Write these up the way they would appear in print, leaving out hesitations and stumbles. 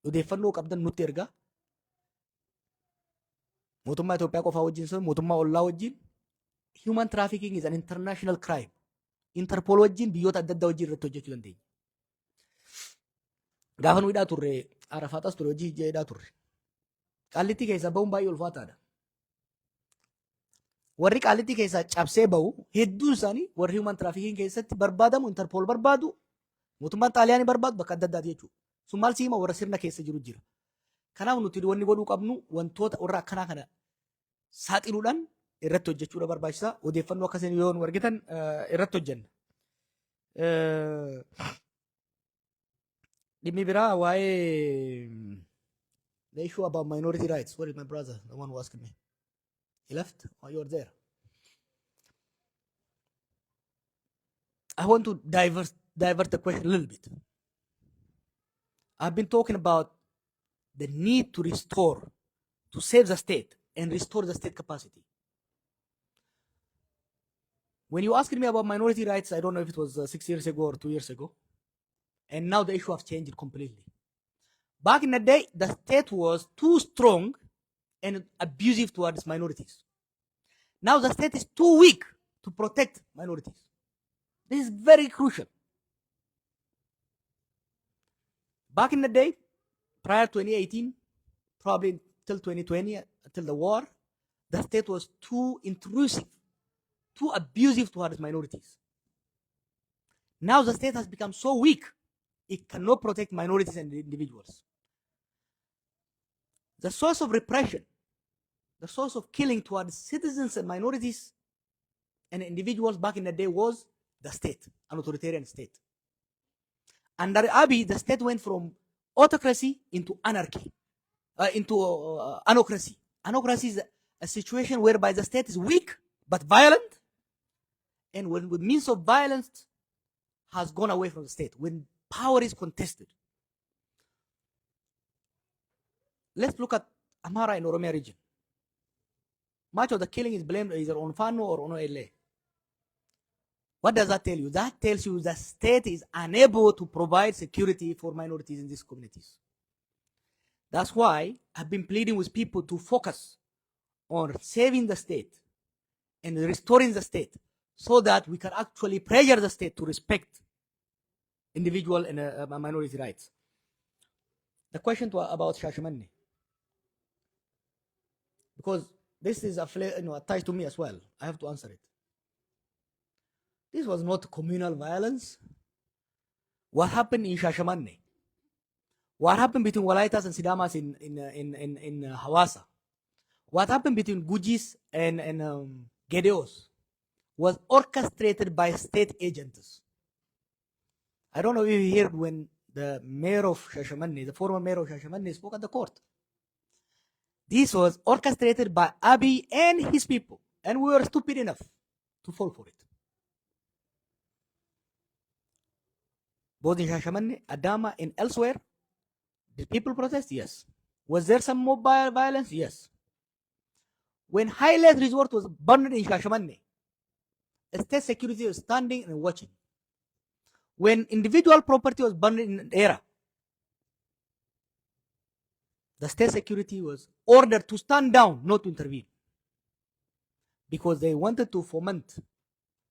Odeeffannoo qabdan nutti ergaa. Mootummaa Itoophiyaa qofaa wajjin sun mootummaa ollaa wajjin, human trafficking is an international crime. Interpol wajjin, biyyoota adda addaa wajjin irratti hojjechuu dandeenya. Gaafa nu hidhaa turre, Arafaaxas ture, hojii hidhaa turre. Qaallittii keessaa bahuun baay'ee ulfaataadha. Warri Qaallittii keessaa cabsee bahu hedduun isaanii warri human trafficking keessatti barbaadamu, Interpol barbaadu, mootummaan Xaaliyaanii barbaadu, bakka adda addaati jechuudha. Sun maal siima, warra sirna keessa jiru jira. Kanaaf nuti wanni godhuu qabnu wantoota warra akkanaa kana saaxiluudhaan irratti hojjechuudha barbaachisaa. Odeeffannoo akkasiin yoo nu argitan irratti hojjenna. Dhimmi biraa waa'ee the issue about minority rights. Where is my brother? The one who asked me. He left? Oh, you're there. I want to divert the question a little bit. I've been talking about the need to restore, to save the state and restore the state capacity. When you asked me about minority rights, I don't know if it was 6 years ago or 2 years ago, and now the issue has changed completely. Back in the day, the state was too strong and abusive towards minorities. Now the state is too weak to protect minorities. This is very crucial. Back in the day, prior to 2018, probably till 2020, until the war, the state was too intrusive, too abusive towards minorities. Now the state has become so weak, it cannot protect minorities and individuals. The source of repression, the source of killing towards citizens and minorities and individuals back in the day was the state, an authoritarian state. Under Abiy, the state went from autocracy into anarchy, into anocracy. Anocracy is a situation whereby the state is weak but violent, and when with means of violence has gone away from the state, when power is contested. Let's look at Amhara in Oromia region. Much of the killing is blamed either on Fano or on OLA. What does that tell you? That tells you the state is unable to provide security for minorities in these communities. That's why I've been pleading with people to focus on saving the state and restoring the state so that we can actually pressure the state to respect individual and minority rights. The question about Shashamane, because this is attached to me as well. I have to answer it. This was not communal violence. What happened in Shashamane? What happened between Walaitas and Sidamas in Hawassa? What happened between Gujis and Gedeos was orchestrated by state agents. I don't know if you heard when the mayor of Shashamane, the former mayor of Shashamane, spoke at the court. This was orchestrated by Abiy and his people, and we were stupid enough to fall for it. Both in Shashamane, Adama, and elsewhere, did people protest? Yes. Was there some mobile violence? Yes. When Highland Resort was burned in Shashamane, state security was standing and watching. When individual property was burned in Era, the state security was ordered to stand down, not to intervene, because they wanted to foment,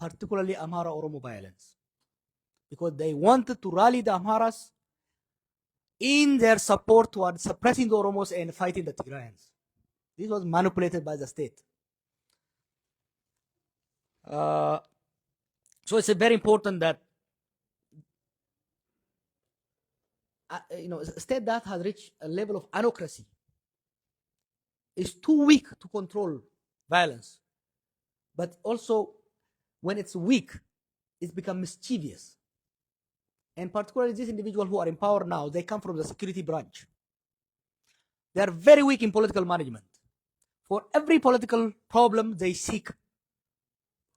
particularly Amhara Oromo violence, because they wanted to rally the Amharas in their support towards suppressing the Oromos and fighting the Tigrayans. This was manipulated by the state. So it's very important that a state that has reached a level of anocracy is too weak to control violence. But also, when it's weak, it's become mischievous. And particularly these individuals who are in power now, they come from the security branch. They are very weak in political management. For every political problem, they seek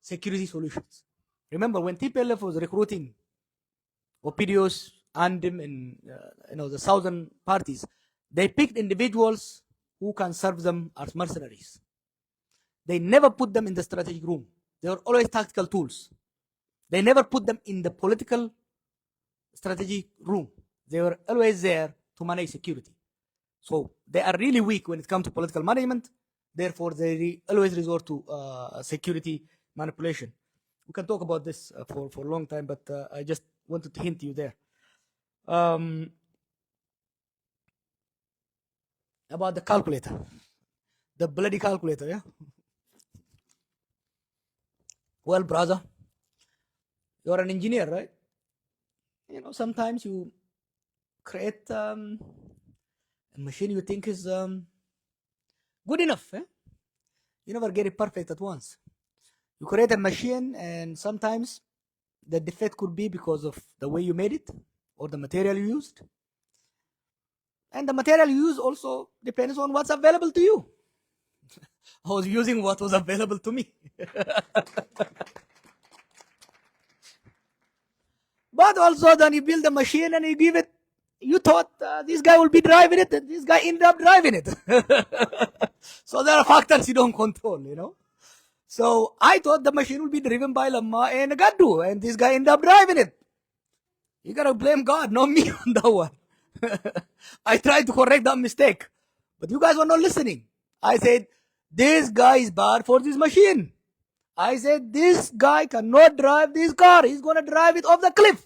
security solutions. Remember when TPLF was recruiting OPDOs, ANDM, and the southern parties, they picked individuals who can serve them as mercenaries. They never put them in the strategic room. They were always tactical tools. They never put them in the political strategic room. They were always there to manage security. So they are really weak when it comes to political management. Therefore, they always resort to security manipulation. We can talk about this for a long time, but I just wanted to hint you there. About the calculator, the bloody calculator, yeah? Well, brother, you're an engineer, right? You know, sometimes you create a machine you think is good enough. Eh? You never get it perfect at once. You create a machine, and sometimes the defect could be because of the way you made it or the material you used. And the material you use also depends on what's available to you. I was using what was available to me. But also then you build a machine and you give it, you thought this guy will be driving it, and this guy ended up driving it. So there are factors you don't control, you know. So I thought the machine will be driven by Lamma and Gaddu, and this guy ended up driving it. You gotta blame God, not me on that one. I tried to correct that mistake, but you guys were not listening. I said, this guy is bad for this machine. I said, this guy cannot drive this car. He's gonna drive it off the cliff.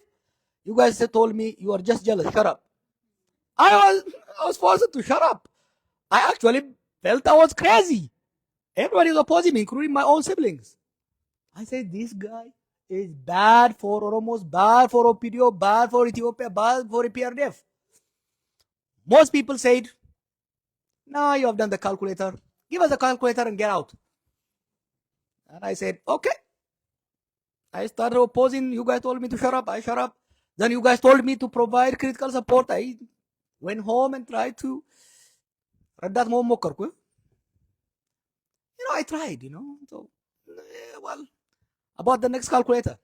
You guys told me, you are just jealous. Shut up. I was forced to shut up. I actually felt I was crazy. Everybody was opposing me, including my own siblings. I said, this guy is bad for Oromos, bad for OPDO, bad for Ethiopia, bad for EPRDF. Most people said, no, you have done the calculator. Give us a calculator and get out. And I said, okay. I started opposing. You guys told me to shut up. I shut up. Then you guys told me to provide critical support. I went home and tried to. Raddat mo mokarku. You know, I tried, you know. So, well, about the next calculator.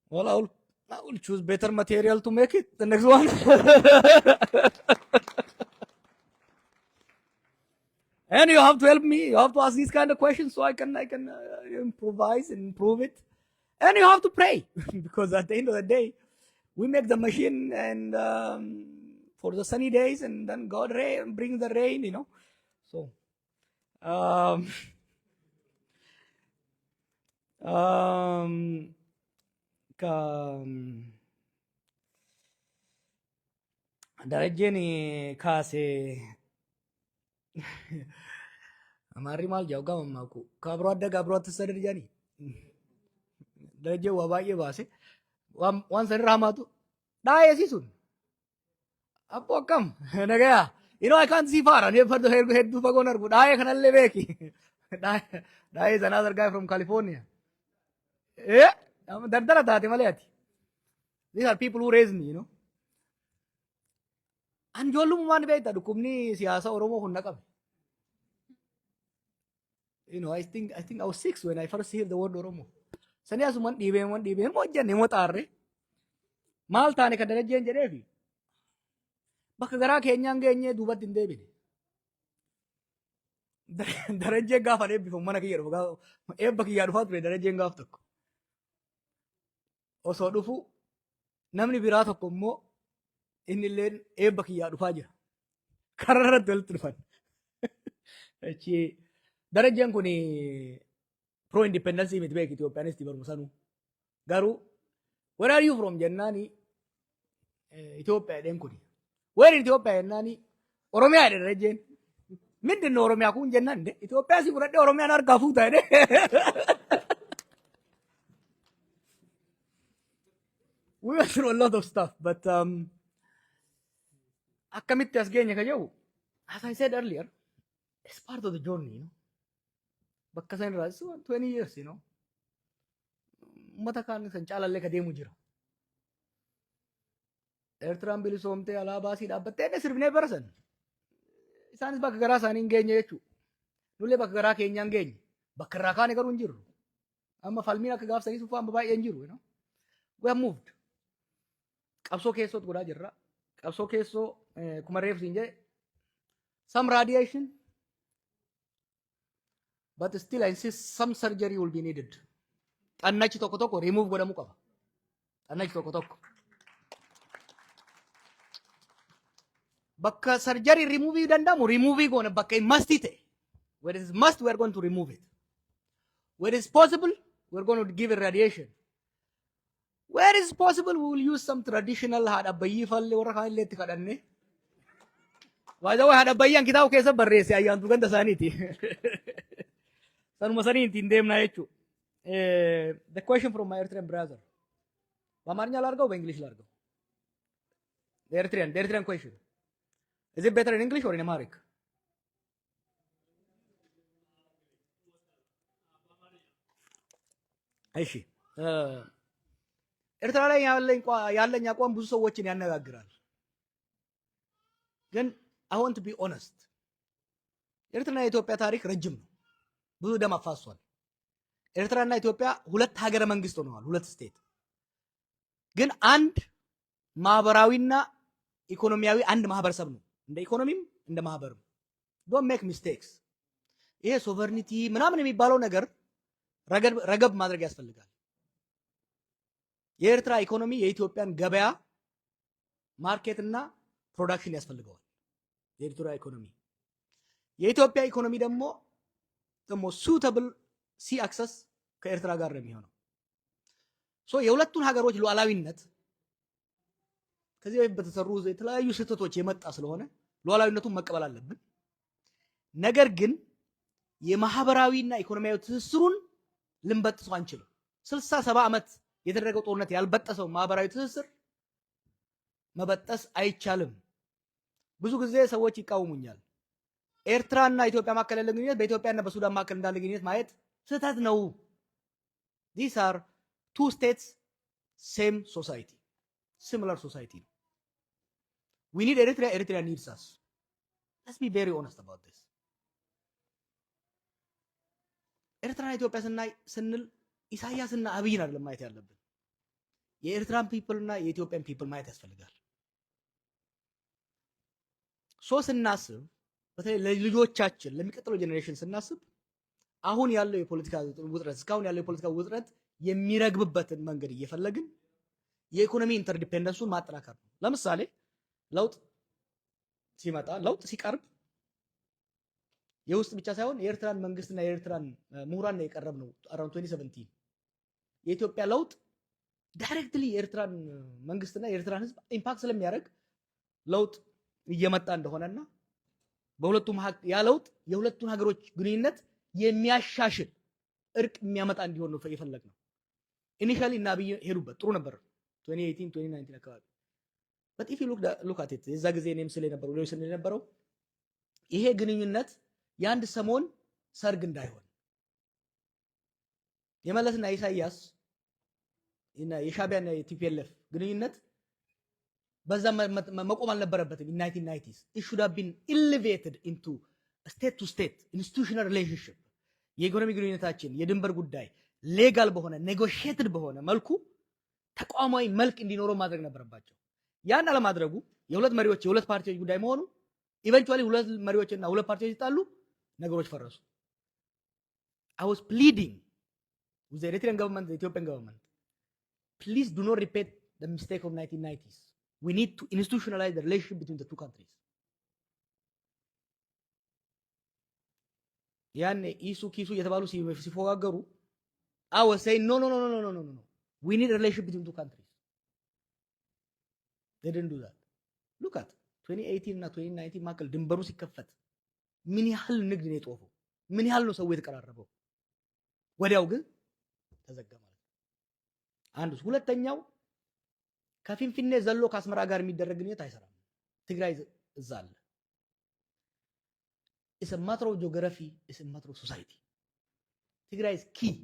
Well, I will choose better material to make it, the next one. And you have to help me. You have to ask these kind of questions so I can improvise and improve it. And you have to pray because at the end of the day, we make the machine and for the sunny days, and then God rain, brings the rain, you know. So, ka Darajjeen kaase Amaarri maal jedhu gama ammaa ከአብሮ አደግ አብሮ አትሰደድ jedhanii Darajjeen waa baay'ee baase waan sanirraa hamaatu dhaayee sun abboo akkam nagayaa. You know, I can't see far. Ani hedduu fagoon argu. Dhaayee kanallee beeki. Dhaayee is another guy from California. Eh, dardara taate malee ati. These are people who raised me, you know. An ijoollummaan beekta dhukkubni siyaasa Oromoo kun na qabe. You know, I think I was 6 when I first heard the word Oromo. Sani asuman dhiibee man dhiibee moo hojjenne moo xaarre. Maal taane kan Darajjeen jedheefi. Bakka garaa keenyaan geenyee duubatti hin deebine. Darajjeen gaafa eebbifamu mana kiyya dhufu gaafa eebba kiyyaa dhufaa ture Darajjeen gaaf tokko. Osoo dhufu namni biraa tokko immoo inni illee eebba kiyyaa dhufaa jira. Karaa irratti walitti dhufan. Achi Darajjeen kun pro independence miti beek Itoophiyaanis baruma sanuu. Garuu "Where are you from?" jennaani Itoophiyaa jedheen kuni. "Where in Itoophiyaa?" jennaani Oromiyaa jedhe Darajjeen. ምንድን ነው ኦሮሚያ kun jennaan እንደ Itoophiyaa si fudhadhee Oromiyaan harkaa fuuta jedhe. We went through a lot of stuff, but akkamitti as geenye ka jedhu, as I said earlier, it's part of the journey. Bakka san irraa it's 20 years. Uummata kaan san caalallee ka deemu jira. Eertiraan bilisoomtee alaabaa asii dhaabbattee inni sirbinee bara san. Isaanis bakka garaa isaanii hin geenye jechuudha. Nullee bakka garaa keenyaa hin geenye. Bakka irraa kaane garuu hin jirru. Amma falmiin akka gaafsanii sun amma baay'ee hin jiru. We have moved. Qabsoo keessootti godhaa jirra. Qabsoo keessoo kuma reefu siin jedhe some radiation, but still I insist some surgery will be needed. Xannachi tokko tokko remove godhamuu qaba. Xannachi tokko tokko. Bakka sarjarii rimuuvii danda'amu rimuuvii goona bakka must ta'e. Where it is must, we are going to remove it. Where it is possible, we are going to give it radiation. Where is possible, we will use some traditional haadha abbayyii fallee warra kaan illee itti kadhanne. By the way, haadha abbayyaan kitaaba keessa barreesse ayyaantu ganda isaaniiti. Sanuma sanii ittiin deemnaa jechuudha. The question from my Eritrean brother. በአማርኛ ላድርገው በ English ላድርገው? The Eritrean question. Is it better in English or in Amharic? እሺ፣ ኤርትራ ላይ ያለኝ አቋም ብዙ ሰዎችን ያነጋግራል። ግን I want to be honest። ኤርትራና የኢትዮጵያ ታሪክ ረጅም ነው፣ ብዙ ደም አፋሷል። ኤርትራና ኢትዮጵያ ሁለት ሀገረ መንግስት ሆነዋል፣ ሁለት state፣ ግን አንድ ማህበራዊና ኢኮኖሚያዊ አንድ ማህበረሰብ ነው፣ እንደ ኢኮኖሚም እንደ ማህበርም። Don't make mistakes። ይሄ sovereignty ምናምን የሚባለው ነገር ረገብ ማድረግ ያስፈልጋል። የኤርትራ ኢኮኖሚ የኢትዮጵያን ገበያ market እና production ያስፈልገዋል። የኤርትራ ኢኮኖሚ፣ የኢትዮጵያ ኢኮኖሚ ደግሞ suitable sea access ከኤርትራ ጋር ነው የሚሆነው። So የሁለቱን ሀገሮች ሉዓላዊነት ከዚህ በፊት በተሰሩ የተለያዩ ስህተቶች የመጣ ስለሆነ ሉዓላዊነቱን መቀበል አለብን። ነገር ግን የማህበራዊና ኢኮኖሚያዊ ትስስሩን ልንበጥሰው አንችልም። 60 70 ዓመት የተደረገው ጦርነት ያልበጠሰው ማህበራዊ ትስስር መበጠስ አይቻልም። ብዙ ጊዜ ሰዎች ይቃወሙኛል። ኤርትራና ኢትዮጵያ መካከል ያለ ግንኙነት በኢትዮጵያና በሱዳን መካከል እንዳለ ግንኙነት ማየት ስህተት ነው። These are two states, same society, similar society ነው። We need Eritrea, Eritrea needs us. Let's be very honest about this። ኤርትራና ኢትዮጵያ ስናይ ስንል ኢሳያስና አብይን አይደለም ማየት ያለብን። የኤርትራን people እና የኢትዮጵያን people ማየት ያስፈልጋል። So ስናስብ በተለይ ለልጆቻችን ለሚቀጥለው generation ስናስብ አሁን ያለው የፖለቲካ ውጥረት፣ እስካሁን ያለው የፖለቲካ ውጥረት የሚረግብበትን መንገድ እየፈለግን የኢኮኖሚ interdependence ኡን ማጠናከር ነው። ለምሳሌ ለውጥ ሲመጣ፣ ለውጥ ሲቀርብ የውስጥ ብቻ ሳይሆን የኤርትራን መንግስትና የኤርትራን ምሁራን ነው የቀረብነው። Around 2017 የኢትዮጵያ ለውጥ directly የኤርትራን መንግስትና የኤርትራን ህዝብ impact ስለሚያደርግ ለውጥ እየመጣ እንደሆነና በሁለቱም ያ ለውጥ የሁለቱን ሀገሮች ግንኙነት የሚያሻሽል፣ እርቅ የሚያመጣ እንዲሆን ነው የፈለግነው። Initially እና አብይ ሄዱበት፣ ጥሩ ነበር 2018 2019 አካባቢ። But if you look at it፣ የዛ ጊዜ እኔም ስል የነበረው፣ ሌሎች ስንል የነበረው ይሄ ግንኙነት የአንድ ሰሞን ሰርግ እንዳይሆን፣ የመለስና የኢሳያስ እና የሻቢያና የ TPLF ግንኙነት በዛ መቆም አልነበረበትም። In 1990s it should have been elevated into state to state institutional relationship። የኢኮኖሚ ግንኙነታችን፣ የድንበር ጉዳይ legal በሆነ፣ negotiated በሆነ መልኩ ተቋማዊ መልክ እንዲኖረው ማድረግ ነበረባቸው። ያን አለማድረጉ፣ የሁለት መሪዎች የሁለት ፓርቲዎች ጉዳይ መሆኑ፣ eventually ሁለት መሪዎችና ሁለት ፓርቲዎች ይጣሉ፣ ነገሮች ፈረሱ። I was pleading with the Eritrean government, the Ethiopian government, please do not repeat the mistake of 1990s. We need to institutionalize the relationship between the two countries. ያኔ ኢሱ ኪሱ እየተባሉ ሲፎጋገሩ I was saying, "No, no, no, no, no, no, no, no. We need a relationship between two countries." They didn't do that. Look at 2018 እና 2019 መካከል ድንበሩ ሲከፈት ምን ያህል ንግድ ነው የጦፈው? ምን ያህል ነው ሰው የተቀራረበው? ወዲያው ግን ተዘጋ ማለት ነው። አንዱ ሁለተኛው ከፊንፊኔ ዘሎ ከአስመራ ጋር የሚደረግ ግንኙነት አይሰራም። ትግራይ እዛ አለ። It's a matter of geography, it's a matter of society. Tigray is key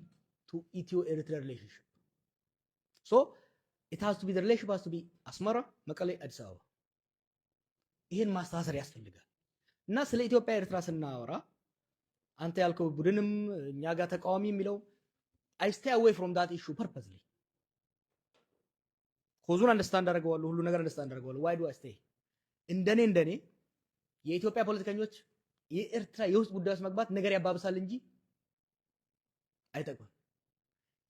to Ethio Eritrea relationship. So it has to be the relationship has to be አስመራ፣ መቀሌ፣ አዲስ አበባ። ይሄን ማስተሳሰር ያስፈልጋል። እና ስለ ኢትዮጵያ ኤርትራ ስናወራ አንተ ያልከው ቡድንም እኛ ጋር ተቃዋሚ የሚለው I stay away from that issue purposely። Cause ኡን understand አደርገዋለሁ፣ ሁሉ ነገር understand አደርገዋለሁ። Why do I stay? እንደኔ የኢትዮጵያ ፖለቲከኞች የኤርትራ የውስጥ ጉዳዮች መግባት ነገር ያባብሳል እንጂ አይጠቅምም።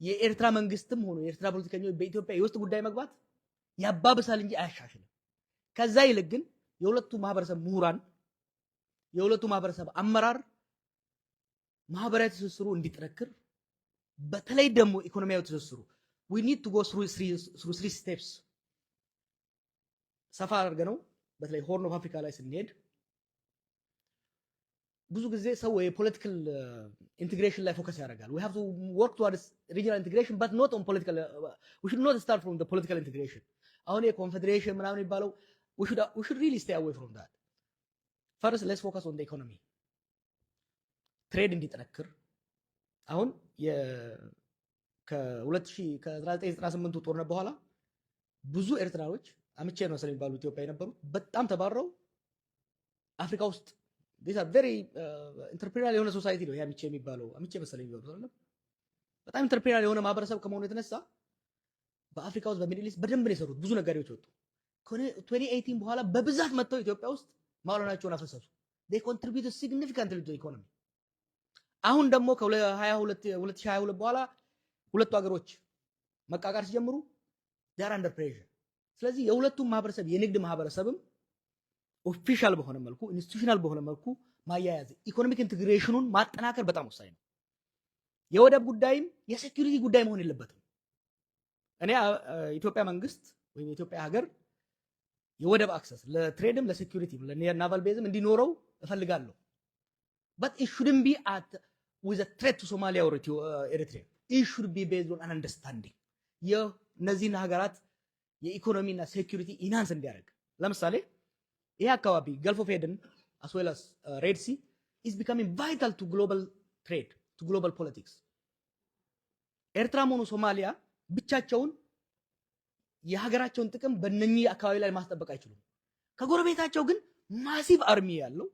የኤርትራ መንግስትም ሆኖ የኤርትራ ፖለቲከኞች በኢትዮጵያ የውስጥ ጉዳይ መግባት ያባብሳል እንጂ አያሻሽልም። ከዛ ይልቅ ግን የሁለቱ ማህበረሰብ ምሁራን፣ የሁለቱ ማህበረሰብ አመራር ማህበራዊ ትስስሩ እንዲጠነክር፣ በተለይ ደግሞ ኢኮኖሚያዊ ትስስሩ፣ we need to go through three steps። ሰፋ አድርገን ነው በተለይ Horn of Africa ላይ ስንሄድ ብዙ ጊዜ ሰው የ political integration ላይ focus ያደርጋል። We have to work towards regional integration, but not on political. We should not start from the political integration። አሁን የኮንፌዴሬሽን ምናምን የሚባለው we should really stay away from that. First, let's focus on the economy. Trade እንዲጠነክር አሁን ከ2000 ከ1998 ጦርነት በኋላ ብዙ ኤርትራዎች፣ አምቼ ነው ስለሚባሉ ኢትዮጵያ የነበሩት በጣም ተባረው አፍሪካ ውስጥ፣ these are very entrepreneurial የሆነ society ነው። ይሄ አምቼ የሚባለው፣ አምቼ መሰለኝ የሚባሉት አይደለም። በጣም entrepreneurial የሆነ ማህበረሰብ ከመሆኑ የተነሳ በአፍሪካ ውስጥ፣ በ Middle East በደንብ ነው የሰሩት። ብዙ ነጋዴዎች ወጡ። ከ2018 በኋላ በብዛት መጥተው ኢትዮጵያ ውስጥ መዋዕለ ንዋያቸውን አፈሰሱ። They contributed significantly to the economy። አሁን ደግሞ ከ2022 በኋላ ሁለቱ ሀገሮች መቃቃር ሲጀምሩ they're under pressure። ስለዚህ የሁለቱም ማህበረሰብ የንግድ ማህበረሰብም official በሆነ መልኩ፣ institutional በሆነ መልኩ ማያያዝ፣ economic integration ኑን ማጠናከር በጣም ወሳኝ ነው። የወደብ ጉዳይም የ security ጉዳይ መሆን የለበትም። እኔ ኢትዮጵያ መንግስት ወይም የኢትዮጵያ ሀገር የወደብ አክሰስ ለትሬድም ለሴኩሪቲም ለናቫል ቤዝም እንዲኖረው እፈልጋለሁ። But it shouldn't be at with a threat to Somalia or Eritrea. It should be based on an understanding የእነዚህን ሀገራት የኢኮኖሚና security enhance እንዲያደርግ። ለምሳሌ ይሄ አካባቢ Gulf of Aden as well as Red Sea is becoming vital to global trade, to global politics። ኤርትራም ሆኑ ሶማሊያ ብቻቸውን የሀገራቸውን ጥቅም በእነኚህ አካባቢ ላይ ማስጠበቅ አይችሉም። ከጎረቤታቸው ግን massive army ያለው፣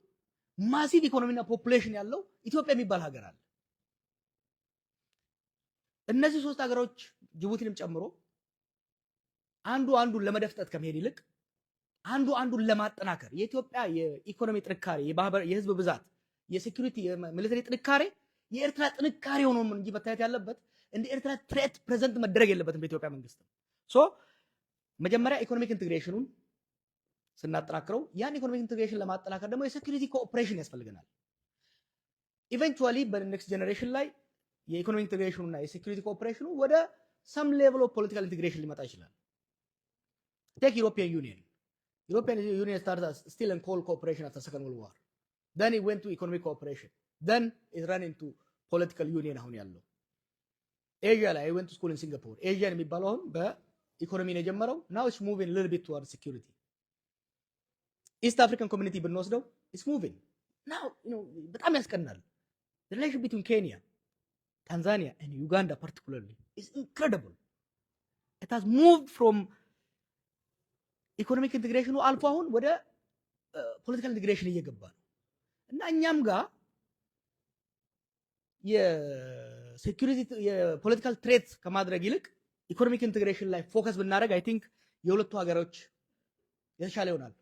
massive ኢኮኖሚና population ያለው ኢትዮጵያ የሚባል ሀገር አለ። እነዚህ ሶስት ሀገሮች ጅቡቲንም ጨምሮ አንዱ አንዱን ለመደፍጠጥ ከመሄድ ይልቅ አንዱ አንዱን ለማጠናከር፣ የኢትዮጵያ የኢኮኖሚ ጥንካሬ፣ የህዝብ ብዛት፣ የ security፣ የ military ጥንካሬ የኤርትራ ጥንካሬ ሆኖ እንጂ መታየት ያለበት እንደ ኤርትራ threat present መደረግ የለበትም በኢትዮጵያ መንግስት። So መጀመሪያ economic integration ኑን ስናጠናክረው፣ ያን economic integration ለማጠናከር ደግሞ የ security cooperation ያስፈልገናል። Eventually በ next generation ላይ የ economic integration ኑ እና የ security cooperation ኑ ወደ some level of political integration ሊመጣ ይችላል። Take European Union. European Union started as steel and coal cooperation after Second World War. Then it went to economic cooperation. Then it ran into political union አሁን ያለው። ኤዥያ ላይ፣ I went to school in Singapore። ASEAN የሚባለው አሁን በኢኮኖሚ ነው የጀመረው። Now it's moving little bit toward security። East African Community ብንወስደው it's moving now። በጣም ያስቀናል። Relation between Kenya, Tanzania and Uganda particularly is incredible. It has moved from economic integration ኑ አልፎ አሁን ወደ political integration እየገባ ነው። እና እኛም ጋር የ security የ political threat ከማድረግ ይልቅ economic integration ላይ focus ብናደርግ I think የሁለቱ ሀገሮች የተሻለ ይሆናል።